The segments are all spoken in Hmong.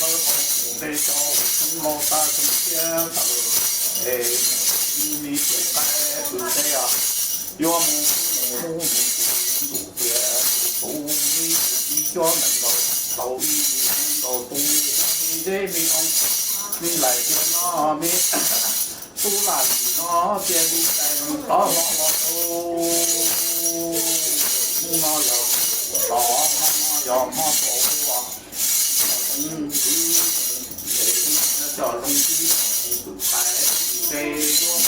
mus ntawd tau mus nte rau xyoo laus tas xyoo tshiab tawm es mus me tus qaib tus teb os. Yuav mus mus mus mus tus ntuj tias tus tus me tus tsis cuab nees nkaus tau ib tus nees nkaus tus me deb me oo me laim tias no me tub lam lim no cia li tais los rov hlo los rau hnub no yog hnub tuam tom, hmo no yog hmo tuam ua, mus ntxwv es coj zoo tib tus tais tus teb yuav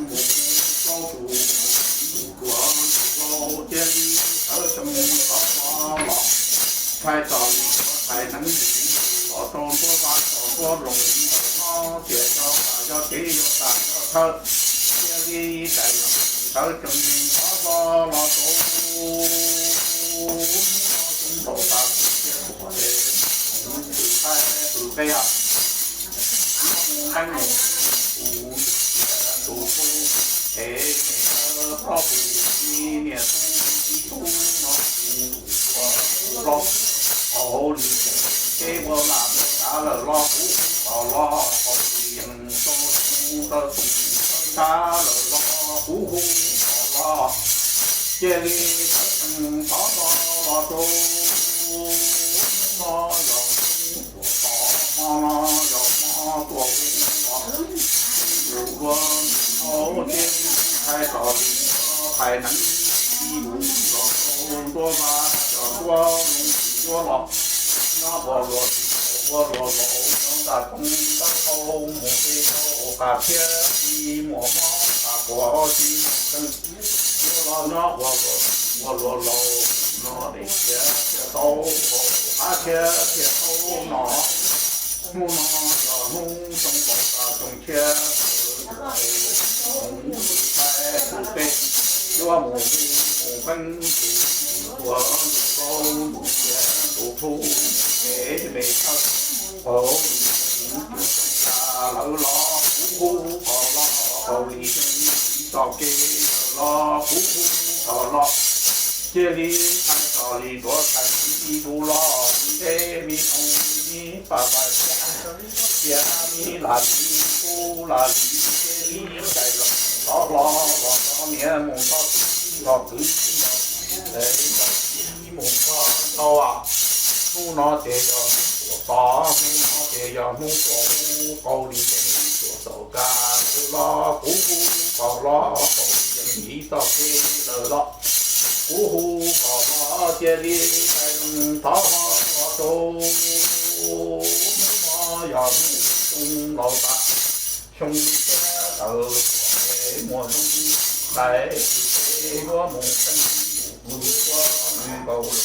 mus mus mus plaub tus mus mus tuam tus hlau cia li sawv tsees rov hlo los. Thaij txog li tuav thaij neeb mus los rau nruab vaj txog nruab loog ntawm no tias yog tas yog cev yog tas yog chaw cia li tais los sawv tsees rov hlo los rau hnub no xyoo laus tas xyoo tshiab tuaj es tus qaib tus teb os. Mus neeb mus tus tus tus es me plaub tus me niam tub txiv tub no tus tus hlau hauv li ces ua lam ua kav lawm los kuv hu kom los hauv li yees rau tus taw tus taw nrab lawm los kuv hu kom los cia li sawv tsees rov hlo los rau hnub no yog hnub tuam tom, hmo no yog hmo tuam hu los tus ua tus hlau cia li thaij txog li tuav thaij neeb mus los rau nruab vaj txog nruab loog yuav los nyob ua luaj ua luaj laus nyob nram roob ntaub hau mus nte rau qab thiab tsis muaj mob qab quav tsis muaj tseeb. Yuav los nyob ua luaj ua luaj laus no dej thiaj thiaj tau qab thiab thiaj tau no. Hnub no yog hnub xyoo laus tas xyoo tshiab tawm es mus tus tais tus teb yuav mus mus pheej tus ua tus hlau tus tias tus hlub es me thawj hauv li xyoo tas lawm los kuv hu kom los hauv li xyoo tsis txoj kev lawm los kuv hu kom los cia li thaij txog li tuav thaij li tus los me deb me oo me paj vaj cia cia me lam li kub lam li cia li tais los rov hlo los rau niam mus nrog txiv nrog kwv nrog txiv nrog txiv mus nrog ntau. Hnub no ces yog hnub tuam tom, hnub no ces yog hnub tuam hu, qaug li ces hnub tuam xaus kag lawm los kuv hu kom los qaug li yees txoj kev lawm los kuv hu kom los cia li tais los rov hlo los rau hnub no yog hnub xyoo laus tas xyoo tshiab tawm es muaj zoo tais tus teb yuav mus pheej tus tus ua nees nkaus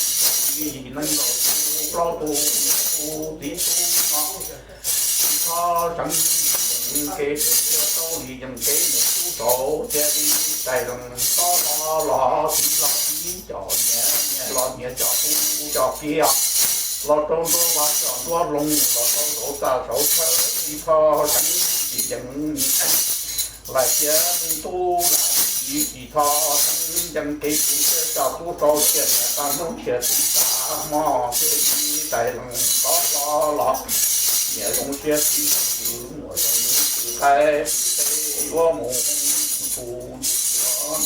lawm li nees nkaus tus plaub tus tus txiv tub no tsis txhob seev li yees kev tus thiaj tau li yees kev mus tub saud cia li tais los rov hlo los txiv los txiv cov niam niam los niam cov tub cov kiv los rau nruab vaj cov nruab loog los rau saud txaj saud chaw tsis txhob seev li yees laim cia me tub lam tsis txhob seev yees kev tus thiaj coj tub rau cia niam tag hnub cia txiv tag hmo cia li tais los rov hlo los niam zoo siab txiv zoo kwv muam zoo kwv qaib tus teb yuav mus hu tus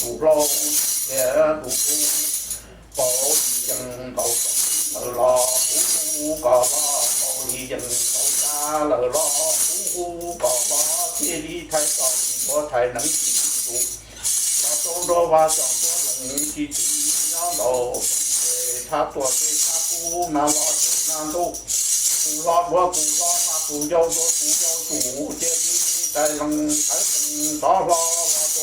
tus hlau cia tus hu qaug li yees nkaus lawm los kuv hu kom los qaug li yees tau tas lawm los kuv hu kom los thiaj li thaij txom li ntuav thaiv neev tsis tus los rau nruab vaj tsom nruab loog tsis tsis nyob ntaus ces thab tuam ces thab kub na los ces na ntuj, kuv hlob duav kuv hlob vaj kuv yau duav kuv yau tus cia li tais loog thawv tsees tov hlo los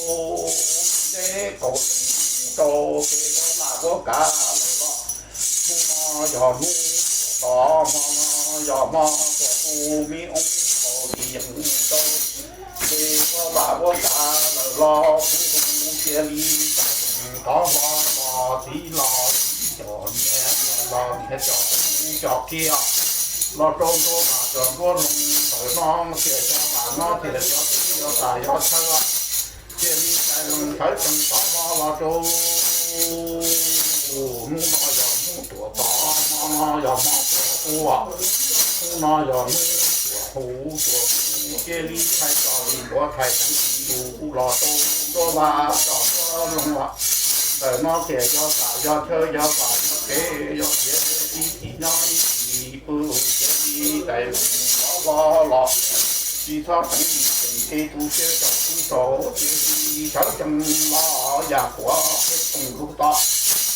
rau ntseb kaus tsees rau ces ua lam ua kav lawm los hnub no yog hnub tov hmo no yog hmo tuam hu me oo kaus li yees rau ces ua lam ua kav lawm los kuv hu cia li tas tov hlo los txiv los txiv cov niam niam los niam cov tub cov kiag los rau nruab vaj tsom nruab loog ntawm no ces cov lam no ces cov tub yog tas yog chaw cia li tais loog thawv tsees tov hlo los rau hnub no yog hnub tuam tov hmo no yog hmo tuam hu hnub no yog hnub tuam hu tuam hu cia li thaij txom li ntuav thaiv neev tsis tus los rau nruab vaj tsom nruab loog ntawm no ces yog tas yog chaw yog vaj yog kev yog tiav ib tsis nyob ib tsis pw cia li tais loog tov hlo los tsis txhob teev li teem ces tus siab tsaus tus tsaus cia li thawv tsees los yam kuav peb toog lub tod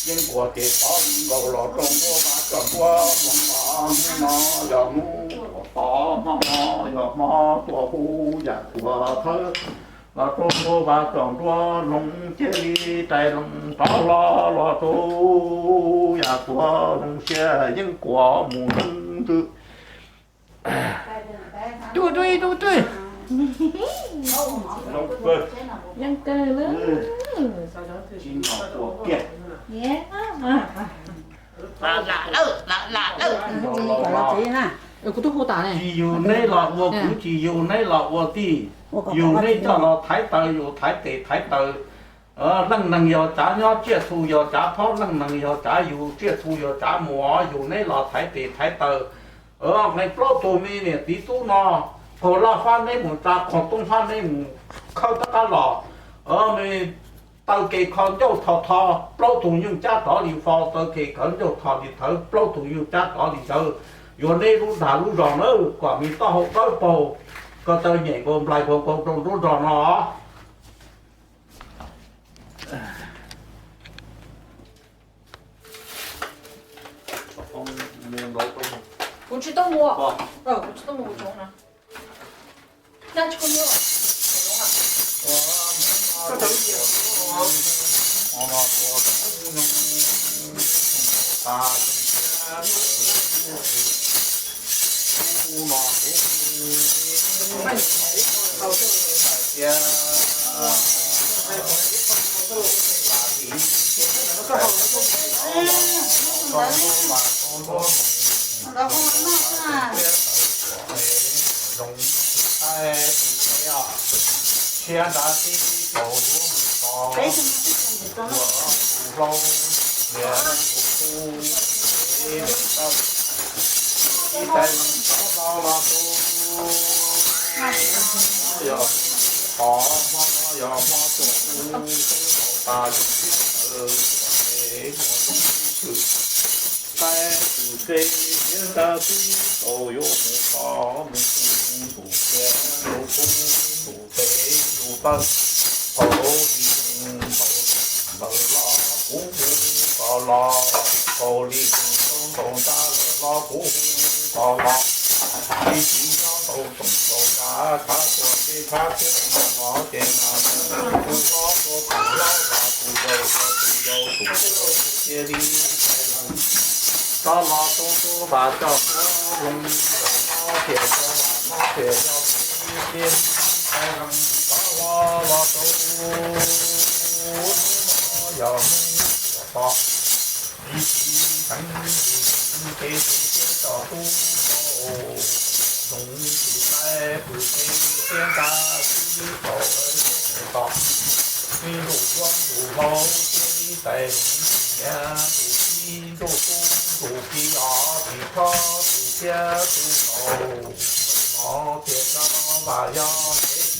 yeej kuav ces tov li nkaus los rau nruab vaj tsom nruab loog los hnub no yog hnub tuam tov hmo no yog hmo tuam hu yam kuav thawv los rau nruab vaj tsom nruab loog cia li tais loog tov hlo los rau yam kuav loog siab yeej kuav mus ntwg ntwg. Tus tus tus tus. Yeej kawg lawm. Lam lam lawm, lam lam lawm. Kuv twb hu tas ne. Tsis yug neb los ua kwv, tsis yug neb los ua tij, yug neb coj los thaiv taws, yug thaiv tes thaiv taw. Leej neeg yog tsav nyob tsiaj txhu yog tsav phob, leej neeg yog tsav yug tsiaj txhu yog tsav mus, yug neb los thaiv tes thaiv taw. Nqe plaub tug me niam txiv tub no, qaug laj fab neb mus tsa, qaug toob fab neb mus khawb rov qab los. Me taw kev kho ncauj tho tho, plaub tug nyuj cab rov li fo, taw kev khawv ncauj tho li thawv, plaub tug nyuj cab rov li ntawd. Yuav neb lub dag lub zog nawb, kom me taub hau dawb paug, ko taw nyem nkaus nplais nkaus nkaus rau nruab zos no. Kuv tsis tau mus, kuv tsis tau mus kuv tsoov no. Zoo tus taij tus teb os, tshiab nrab tib kaus yuav mus tos, ua tus hlau, niam tus hu, es lawm tawm, ib tais neeg txhob hlo los tus, yog hmo, hmo no yog hmo tuam u, xeeb laus tas yus tib taws, es muaj zoo tib tshwm. Taij tus teb, tshiab nrab tib kaus yuav mus tos, mus tus tus thiab tus hu, tus teb tus taw, thaum li ntawd los kuv hu kom los, thaum li ntawd ntaus ntab lawm los kuv hu kom los, ib tsis nyob ntaus toom ntaus ntab, tshav tuam ces tshav tuam, mas los ces mas los, tus hlob tua tus hlob, vas tus yau tua tus yau, tus cia li tais loog tov los rau nruab vaj tsom nruab loog, yog no ces yog, yog no ces yog, cia li tais loog tov los los rau hnub no yog hnub tuam tov. Ib tsis teev li teem ces tus siab tsaus tus tsaus, zoo tus taij tus teb, tshiab nrab tib kaus yuav mus tos, me ntuj cuab ntuj hlau, cia li tais loog tus niam tus txiv, ntuj tub ntuj kiv os, tsis txhob tus siab tus tsaus, no thiaj tso vaj yog kev,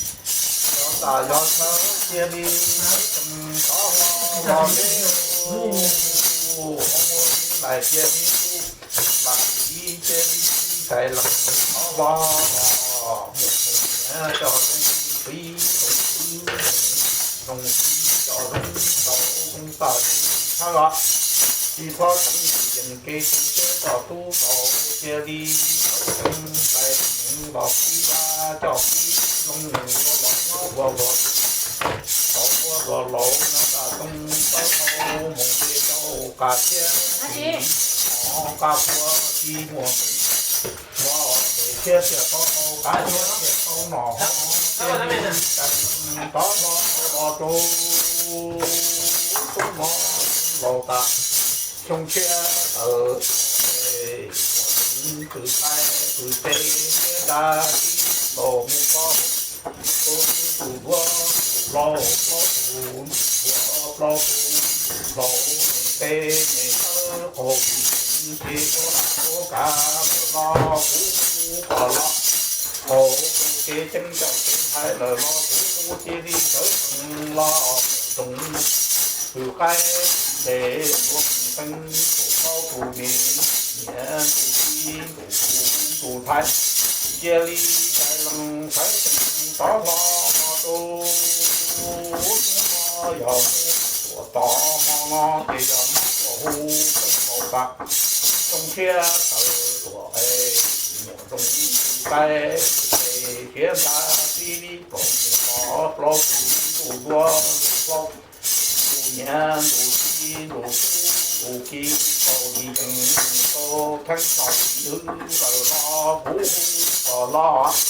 yog tas yog chaw cia li tov hlo los neb, laim cia li tus, vam li cia li tais lees thov hlo los mus mus niam coj zoo txiv zoo kwv zoo txiv coj zoo tau zoo txaj zoo tshawb os. Tsis txhob tseev yees kev tu siab coj tub tau cia li sawv tsees tais lees los txiv coj txiv zoo mus los nyob ua luag tau ua luag laus nyob nram toj tau mus ces tau qas thiab tsis mov qab qhua tsis muaj los pem thiab tiaj tau tau qab thiab tiaj tau nom ho cia li tais lees thov hlo los rau tub no laus tas xyoo tshiab tawm es muaj tus tais tus tes thiab nra tib los mus txog tus tus duab tus hlau plaub tus ntsuag plaub tus hlau me peb me tawb qaug ces ua lam ua kav lawm los kuv hu kom los qaug rau kev ceeb coj kev ntshai lawm los kuv hu cia li sawv tsees los mus zoo tus qaib ntes ua mus teeb tus plaub tus me niam tus txiv tus tus tus ntxhais cia li tais lees sawv tsees rov hlo los rau hnub no yog hnub tuam tom hmo no ces yog hnub tuam hu teeb nkaus tas xyoo tshiab tawm tuam es muaj zoo tus tais tes thiab nra tib li kaum mus tod plaub tus tus duab tus plaub tus niam tus txiv tus tub tus ki qaug li yees mus tau theeb txog txiv lawm los kuv hu kom los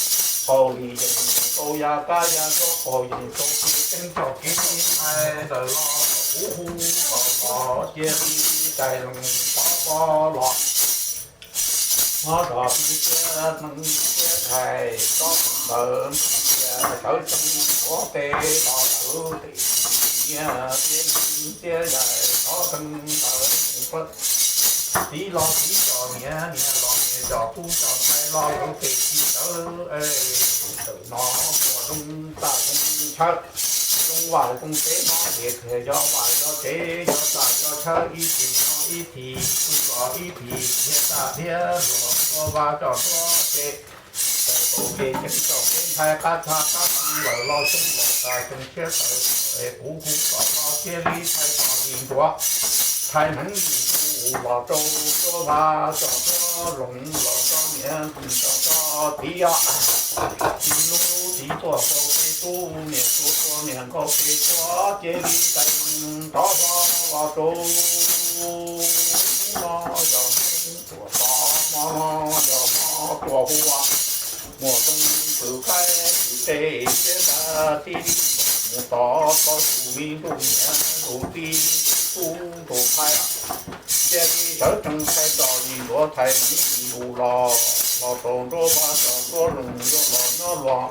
qaug li yees mus tau ya kab ya ntsoj qaug yees tau kev ceeb txog kev ntshai lawm los kuv hu kom los cia li tais lees thov hlo los nyob rau tib thiab neeb thiab ntxhais tsob ntawd ntawd sawv tsees tuav tes los lawv tes nyiaj thiab neeb thiab yaig tsob ntawd mus pawg txiv los txiv cov niam niam los niam cov tub cov ntxhais los lawv tes tsis sawv es tawm no muaj zoo txaj zoo tshawb zoo vaj zoo tsev no ces yog vaj yog tsev yog txaj yog tshawb ib thim no ib thim pw los ib thim thiab txaj thiab hluas ntuag vaj coj ntuag ces tau tau kev ceeb txog kev ntshai qab txhab qab qees lawm los xyoo laus tas xyoo tshiab tawm es kuv hu kom los cia li ntshai txog li ntuav ntshai hneev li ntuj los rau ntuag vaj coj ntuag zoo los rau niam tso tso txiv os. Txiv lub txiv tuaj nkaus kev tub niam tuaj tuaj niam nkaus kev tuaj cia li tais lees rov hlo los rau hnub no yog hnub tuam tom hmo no yog hmo tuam hu muaj zoo tus qaib tus tes thiab nra tib li mus tod plaub tus me ntuj niam tus txiv tus tub tus ntxhais cia li sawv tsees ntshai txog li ntuav ntshai hneev li ntuj los los rau ntuag vaj coj ntuag zoo yuav los nyob los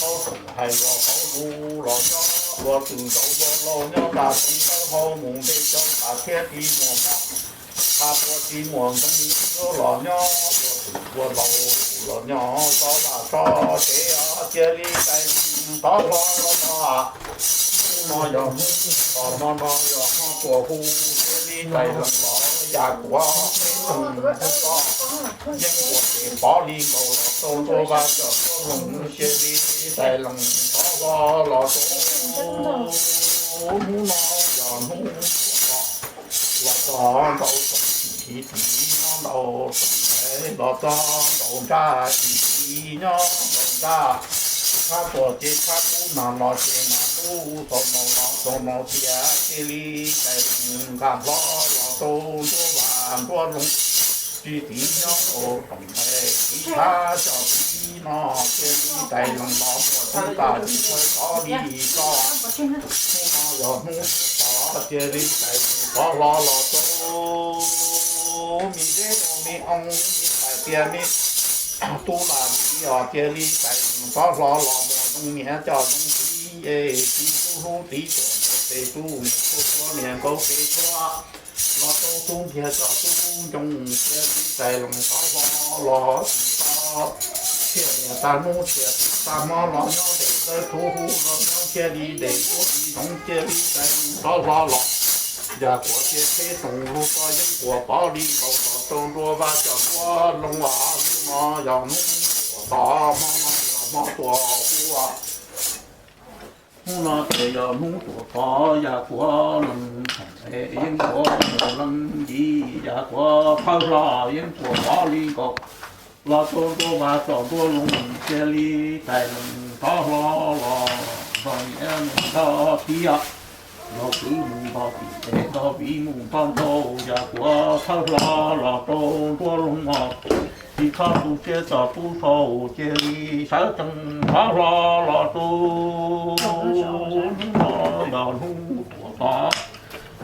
tau xoom hais los hauv lus los nyob ua tus ntaus ua laus nyob nram tsev ntaub hau mus nte cov tas thiab tsis muaj mob qab qhua tsis muaj ntoo yuav los nyob ua tus ua laus los nyob tso vaj tso tsev os cia li tais lees rov hlo los no. Hnub no yog hnub tom hmo no yog hmo tuam hu cia li tais lees los ya kuav teb toog hu toj yeej ua ces pov li nkaus los rau ntuag vaj coj ntuag zoo cia li tais lees rov hlo los rau hnub no yog hnub tuam los txog ntau xoom txiv txiv no ntau xoom los txog ntau ntsaj txiv txiv nyob ntau ntsaj tshab tuam ces tshab kub nag los ces nag kub tau maus los tau maus tias cia li tais lees nqa hlo los rau ntuag vaj ntuag zoo txiv txiv nyob ntau xoom txiv tshab coj txiv no cia li tais lees los muaj tub tas tsis tshawj tov li tso. Hnub no yog hnub tod cia li tais lees rov hlo los rau me zeb rau me oo me tais tias me tub lam li os cia li tais lees rov hlo los muaj zoo niam coj zoo txiv es txiv tub hlub txiv tuam nkaus tes tub niam tub tuab niam nkaus tes tuab los rau tub nkiag coj tub ncoo cia li tais lees rov hlo los tsis tau thiaj niam tag hnub thiaj tag hmo los nyob ntes tawb tub hu los nyob cia li ntes tub li zoov cia li tais lees rov hlo los Yaj Kuav cia tsheb toom lug tso yeeb puas pov li nkaus los rau nruab vaj coj nruab loo as. Hnub no yog hnub tuam tod, hmo no yog hmo tuam huv. Hnub no ces yog hnub tuam tod, Yaj Kuav lees theem es yeeb puas mus lees ntxiv, Yaj Kuav thawj hlo yeeb puas pov li nkaus los rau nruab vaj coj nruab loo, cia li tais lees rov hlo los nrog niam mus nrog txiv, nrog kwv mus nrog tij es nrog viv mus nrog nraug, Yaj Kuav thawj hlo los rau nruab loo os. Tsis txhob tu siab txog tub sau, cia li sawv tsees rov hlo los rau. Hnub no yog hnub tuam tod,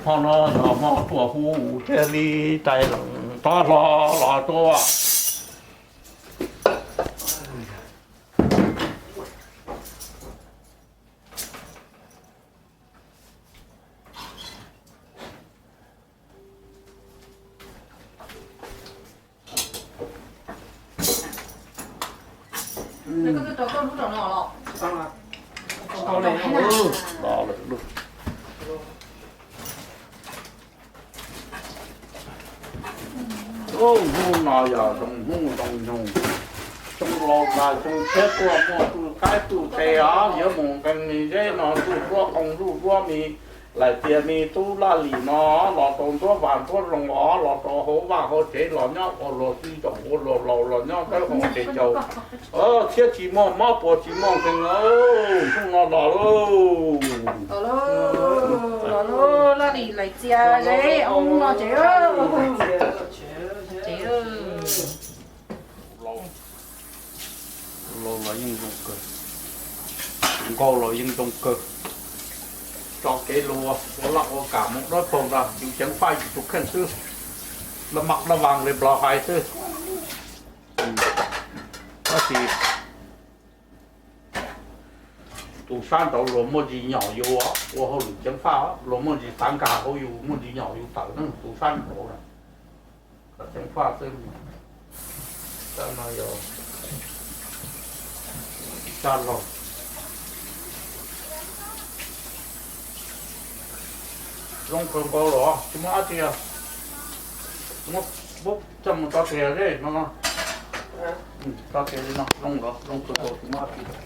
hmo no yog hmo tuam huv, cia li tais lees rov hlo los rau. Hnub no yog zoo hnub zoo nyoog, xyoo laus tas xyoo tshiab tuaj muaj txuj qaib txuj qe os, yuav mus nqee me zeb no txuj duab qoo txuj duab me, lais tias me tub Laj Lim no los rau nruab vaj nruab loo os, los rau hauv vaj hauv tsev los nyob ua luag txiv tsoom ua luag laus los nyob dawb hau tes caus, thiab tsis muaj mob puas tsis muaj nkeeg. Hnub no los lauj, los lauj, Laj Lim lais txia zeb no tsev. Laus los yeej zoo kawg, tus nkauj los yeej zoo kawg. Tso kev lus ua laj ua kam mus dawb paug ntag, yus ceev faj yus tus kheej xwb, laj maj laj vas li Nplog hais xwb. Tab sis tus sab nraud luag muaj ntsis nyom yus ua hauj lwm ceev faj, luag muaj ntsis xav nkag hauv yus, muaj ntsis nyom yus tawm ne, tus sab nraud kom ceev faj xwb. Sab no yog sab laug. Zoo kawg nkaus los tsis muaj dab tsi. Muab pub coj mus tso tseg zeb no. Tso tseg li no zoo los zoo kawg nkaus tsis muaj dab tsi.